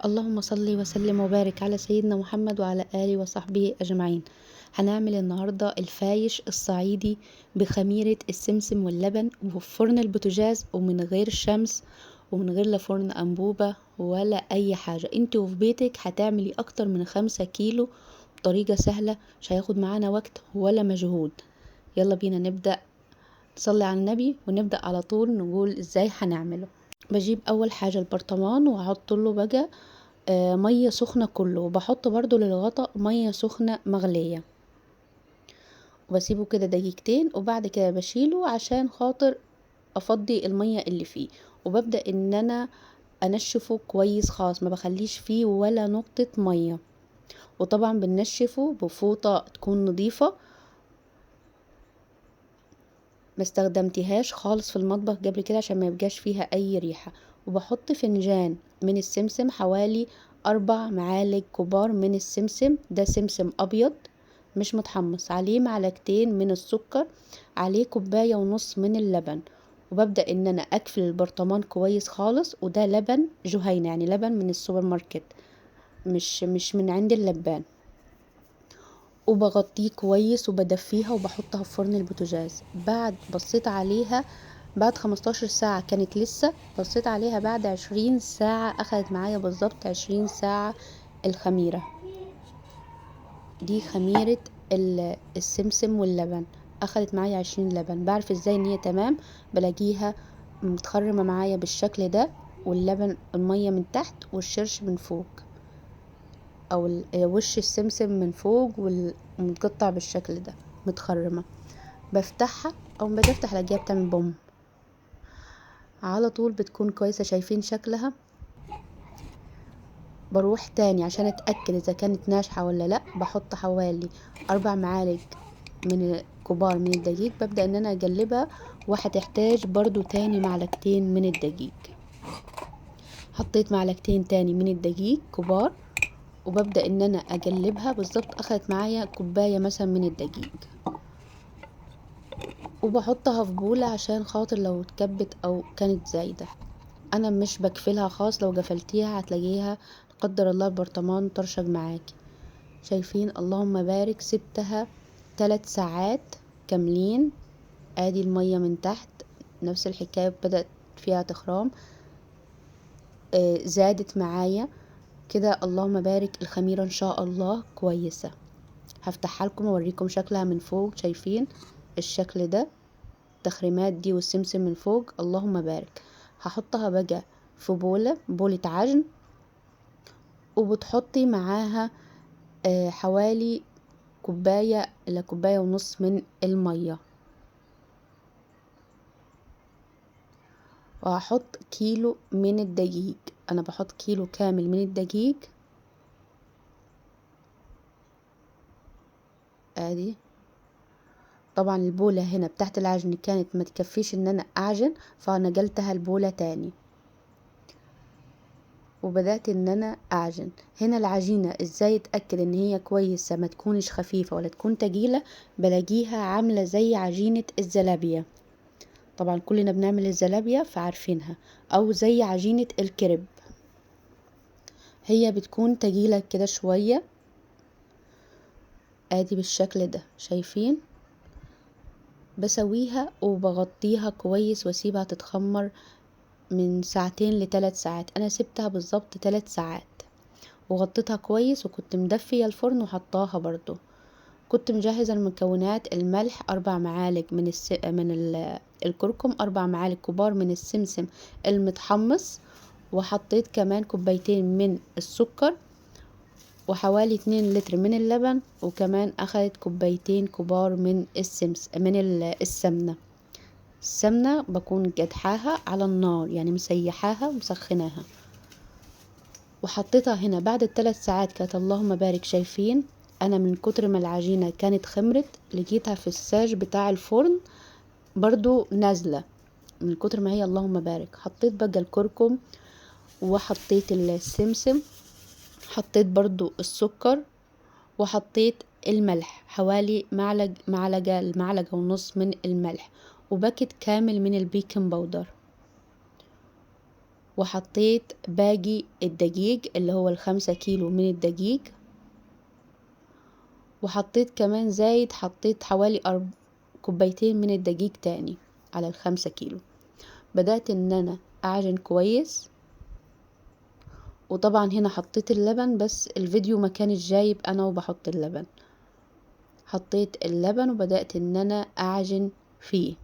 اللهم صل وسلم وبارك على سيدنا محمد وعلى آله وصحبه أجمعين. هنعمل النهاردة الفايش الصعيدي بخميرة السمسم واللبن وفي فرن البوتاجاز ومن غير شمس ومن غير لا فرن أنبوبة ولا أي حاجة. انت وفي بيتك هتعملي أكتر من 5 كيلو بطريقة سهلة، مش هياخد معانا وقت ولا مجهود. يلا بينا نبدأ، نصلي على النبي ونبدأ على طول نقول ازاي هنعمله. بجيب اول حاجة البرطمان واحط له بقى مية سخنة كله، وبحط برضو للغطا مية سخنة مغلية، وبسيبه كده دقيقتين، وبعد كده بشيله عشان خاطر افضي المية اللي فيه، وببدأ ان انا انشفه كويس خالص، ما بخليش فيه ولا نقطة مية. وطبعا بنشفه بفوطة تكون نظيفة، ما استخدمتهاش خالص في المطبخ قبل كده عشان ما يبقاش فيها اي ريحة. وبحط فنجان من السمسم، حوالي 4 معالق كبار من السمسم، ده سمسم ابيض مش متحمص، عليه معلقتين من السكر، عليه كوباية ونص من اللبن. وببدأ ان انا اقفل البرطمان كويس خالص، وده لبن جهينة، يعني لبن من السوبر ماركت، مش من عند اللبان. وبغطيه كويس وبدفيها وبحطها في فرن البوتاجاز. بعد بصيت عليها بعد 15 ساعة كانت لسه، بصيت عليها بعد 20 ساعة، اخدت معايا بالظبط 20 ساعة الخميرة دي، خميرة السمسم واللبن، اخدت معايا 20 لبن. بعرف ازاي ان هي تمام؟ بلاقيها متخرمة معايا بالشكل ده، واللبن المية من تحت والشرش من فوق، او وش السمسم من فوق والمتقطع بالشكل ده متخرمة. بفتحها او ما باجي افتح الاقيها بتعمل بوم على طول، بتكون كويسة. شايفين شكلها؟ بروح تاني عشان اتأكد اذا كانت ناجحة ولا لا، بحط حوالي 4 معالق من كبار من الدقيق، ببدأ ان انا اقلبها، وهتحتاج برضو تاني معلقتين من الدقيق. حطيت معلقتين تاني من الدقيق كبار، وببدأ ان انا اقلبها بالظبط. اخدت معايا كوباية مثلا من الدقيق، وبحطها في بولة عشان خاطر لو اتكبت او كانت زايدة. انا مش بكفلها خالص، لو قفلتيها هتلاقيها لا قدر الله البرطمان طرشق معاكي. شايفين؟ اللهم بارك. سبتها 3 ساعات كاملين. ادي المية من تحت نفس الحكاية، بدأت فيها تخرام، زادت معايا كده. اللهم بارك. الخميرة ان شاء الله كويسة. هفتحها لكم واوريكم شكلها من فوق. شايفين الشكل ده؟ التخريمات دي والسمسم من فوق، اللهم بارك. هحطها بقى في بولة عجن، وبتحطي معاها حوالي كوباية إلى كوباية ونص من المية. وهحط كيلو من الدقيق، أنا بحط كيلو كامل من الدقيق. ادي طبعا البولة هنا بتاعت العجن كانت ما تكفيش ان انا اعجن، فنقلتها البولة تاني وبدأت ان انا اعجن. هنا العجينة ازاي اتأكد ان هي كويسة، ما تكونش خفيفة ولا تكون تقيلة؟ بلاقيها عاملة زي عجينة الزلابية، طبعا كلنا بنعمل الزلابية فعارفينها، او زي عجينة الكريب، هي بتكون تقيلة كده شوية. ادي بالشكل ده، شايفين؟ بسويها وبغطيها كويس واسيبها تتخمر من ساعتين لثلاث ساعات. انا سبتها بالظبط 3 ساعات وغطيتها كويس، وكنت مدفية الفرن وحطاها برضو. كنت مجهزة المكونات: الملح 4 معالق من الكركم، 4 معالق كبار من السمسم المتحمص، وحطيت كمان كوبايتين من السكر، وحوالي 2 لتر من اللبن، وكمان اخدت كوبايتين كبار من من السمنة. السمنة بكون جدحاها على النار، يعني مسيحاها ومسخناها، وحطيتها هنا بعد الثلاث ساعات. كانت اللهم بارك. شايفين؟ انا من كتر ما العجينة كانت خمرت لقيتها في الساج بتاع الفرن برضو نازلة من كتر ما هي اللهم بارك. حطيت بقى الكركم، وحطيت السمسم، حطيت برضو السكر، وحطيت الملح حوالي معلقة ونص من الملح، وباكت كامل من ال baking powder. وحطيت باقي الدقيق اللي هو 5 كيلو من الدقيق، وحطيت كمان زايد، حطيت حوالي كوبايتين من الدقيق تاني على 5 كيلو. بدأت ان انا اعجن كويس، وطبعا هنا حطيت اللبن بس الفيديو ما كانش جايب انا وبحط اللبن. حطيت اللبن وبدأت ان انا اعجن فيه.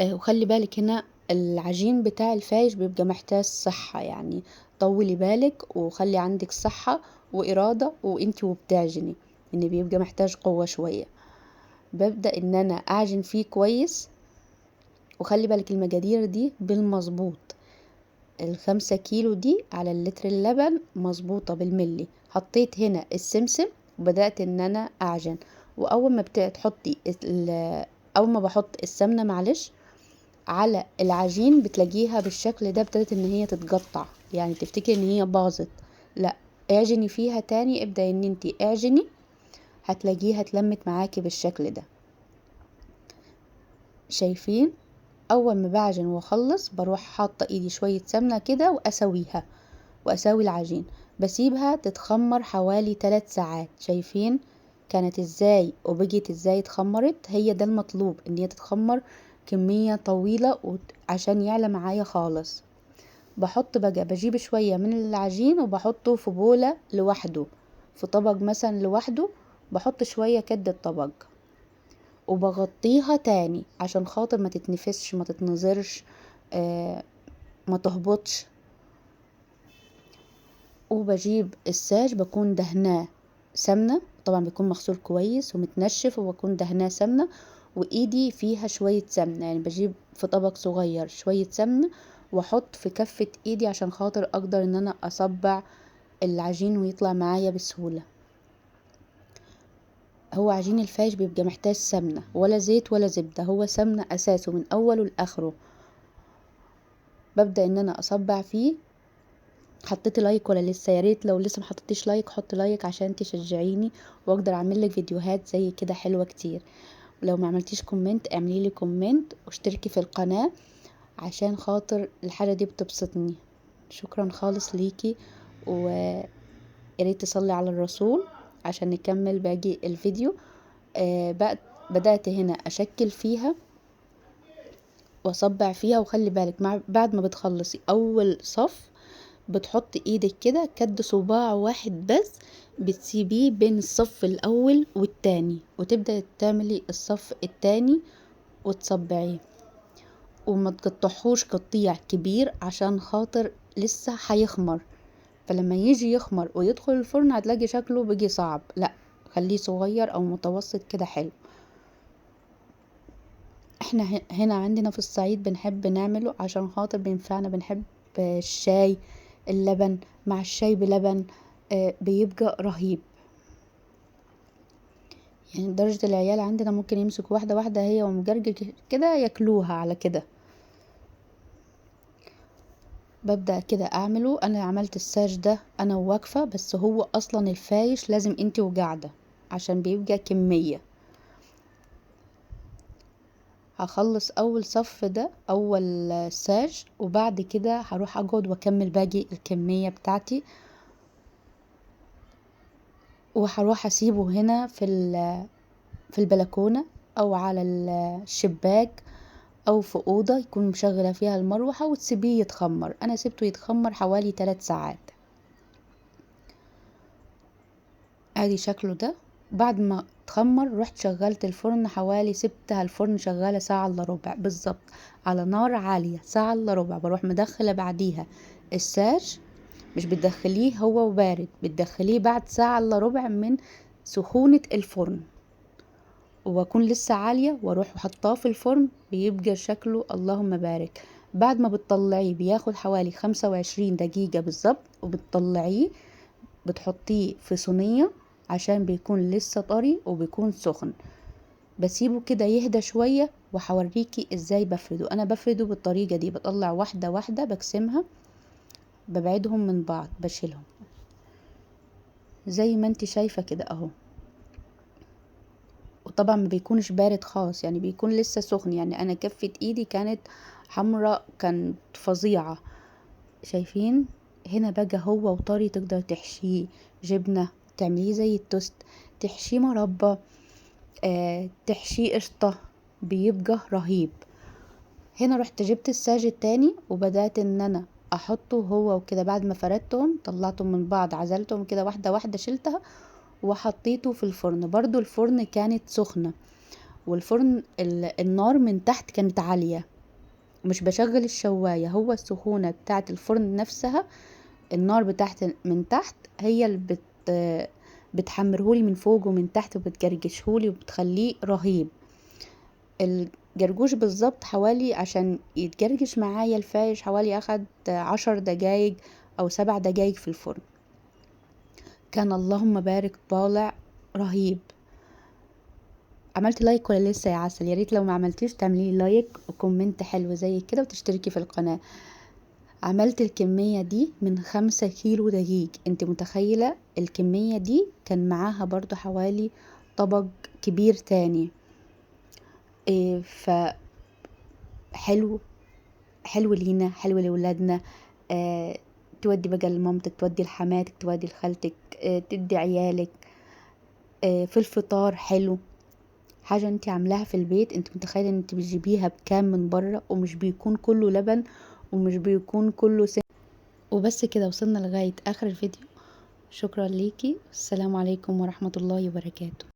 وخلي بالك هنا العجين بتاع الفايش بيبقى محتاج صحة، يعني طولي بالك وخلي عندك صحة وإرادة وانتي وبتعجني، ان بيبقى محتاج قوة شوية. ببدأ ان انا اعجن فيه كويس، وخلي بالك المقادير دي بالمظبوط، 5 كيلو دي على اللتر اللبن مظبوطة بالملي. حطيت هنا السمسم وبدأت ان انا اعجن، واول ما بتحطي اول ما بحط السمنة معلش على العجين بتلاقيها بالشكل ده ابتدت ان هي تتقطع، يعني تفتكري ان هي باظت، لا اعجني فيها تاني، ابدأي ان انتي اعجني هتلاقيها اتلمت معاكي بالشكل ده. شايفين؟ اول ما بعجن واخلص بروح حاطه ايدي شويه سمنه كده واسويها، واسوي العجين، بسيبها تتخمر حوالي 3 ساعات. شايفين كانت ازاي وبقيت ازاي اتخمرت؟ هي ده المطلوب، ان هي تتخمر كميه طويله عشان يعلى معايا خالص. بحط بقى، بجيب شويه من العجين وبحطه في بوله لوحده، في طبق مثلا لوحده، بحط شويه كد الطبق وبغطيها تاني عشان خاطر ما تتنفسش، ما تتنظرش، ما تهبطش. وبجيب الساج بكون دهناه سمنة، طبعا بيكون مغسول كويس ومتنشف، وبكون دهناه سمنة وايدي فيها شوية سمنة، يعني بجيب في طبق صغير شوية سمنة واحط في كفة ايدي عشان خاطر اقدر ان انا اصبع العجين ويطلع معايا بسهولة. هو عجين الفايش بيبقى محتاج سمنة، ولا زيت ولا زبدة، هو سمنة اساسه من اوله لاخره. ببدأ ان انا اصبع فيه. حطيتي like ولا لسه؟ يا ريت لو لسه ما حطيتيش like حطي like عشان تشجعيني واقدر اعمل لك فيديوهات زي كده حلوة كتير. ولو ما عملتيش comment اعملي لي comment واشتركي في القناة عشان خاطر الحاجة دي بتبسطني. شكرا خالص ليكي، ويا ريت تصلي على الرسول عشان نكمل باقي الفيديو. بدأت هنا أشكل فيها وأصبع فيها. وخلي بالك بعد ما بتخلصي أول صف بتحطي ايدك كده كد صباع واحد بس، بتسيبيه بين الصف الأول والتاني، وتبدأ تعملي الصف التاني وتصبعيه، وما تقطعهوش قطيع كبير عشان خاطر لسه هيخمر، فلما يجي يخمر ويدخل الفرن هتلاقي شكله بيجي صعب. لا خليه صغير او متوسط كده حلو. احنا هنا عندنا في الصعيد بنحب نعمله عشان خاطر بينفعنا، بنحب الشاي اللبن مع الشاي بلبن، بيبقى رهيب. درجة العيال عندنا ممكن يمسكوا واحدة واحدة هي ومجرجر كده ياكلوها على كده. ببدأ كده اعمله. انا عملت الساج ده انا واقفة، بس هو اصلا الفايش لازم انتي وقاعدة عشان بيبقى كمية. هخلص اول صف ده اول ساج، وبعد كده هروح اقعد واكمل باقي الكمية بتاعتي، وهروح اسيبه هنا في البلكونة او على الشباك او في اوضة يكون مشغلة فيها المروحة، وتسيبيه يتخمر. انا سيبته يتخمر حوالي 3 ساعات. ادي شكله ده. بعد ما اتخمر رحت شغلت الفرن حوالي، سبتها الفرن شغالة ساعة الا ربع بالظبط على نار عالية، ساعة الا ربع. بروح مدخلة بعديها الساج، مش بتدخليه هو وبارد، بتدخليه بعد ساعة الا ربع من سخونة الفرن، واكون لسه عالية، واروح وحطاه في الفرن، بيبقى شكله اللهم بارك. بعد ما بتطلعيه بياخد حوالي 25 دقيقة بالظبط، وبتطلعيه بتحطيه في صينية عشان بيكون لسه طري وبيكون سخن. بسيبه كده يهدى شوية وحوريكي ازاي بفرده. انا بفرده بالطريقة دي، بطلع واحدة واحدة، بقسمها، ببعدهم من بعض، بشيلهم زي ما انت شايفة كده اهو. وطبعا ما بيكونش بارد خالص، يعني بيكون لسه سخن. انا كفة ايدي كانت حمراء، كانت فظيعة. شايفين هنا بقى هو وطري، تقدر تحشيه جبنة، تعمليه زي التوست، تحشيه مربى، تحشيه قشطة، بيبقى رهيب. هنا رحت جبت الساج التاني وبدأت ان انا احطه هو وكده. بعد ما فردتهم طلعتهم من بعض، عزلتهم كده واحدة واحدة، شلتها وحطيته في الفرن. برضو الفرن كانت سخنة، والفرن النار من تحت كانت عالية، مش بشغل الشواية، هو السخونة بتاعت الفرن نفسها، النار بتاعت من تحت هي اللي بتحمرهولي من فوق ومن تحت، وبتجرجشهولي وبتخليه رهيب. الجرجوش بالظبط حوالي عشان يتجرجش معايا الفايش حوالي اخد 10 دقايق او 7 دقايق في الفرن. كان اللهم بارك طالع رهيب. عملت like ولا لسه يا عسل؟ يا ريت لو ما عملتيش تعملي like و comment حلو زي كده وتشتركي في القناة. عملت الكمية دي من 5 كيلو دقيق، انت متخيلة الكمية دي؟ كان معاها برضو حوالي طبق كبير تاني. ف حلو، حلو لينا، حلو لولادنا. تودي بقى لمامتك، تودي لحماتك، تودي لخالتك، تدي عيالك. في الفطار حلو، حاجة انت عاملاها في البيت، انت متخيلة ان انت بتجيبيها بكام من بره، ومش بيكون كله لبن ومش بيكون كله سن. وبس كده وصلنا لغاية اخر الفيديو. شكرا ليكي، والسلام عليكم ورحمة الله وبركاته.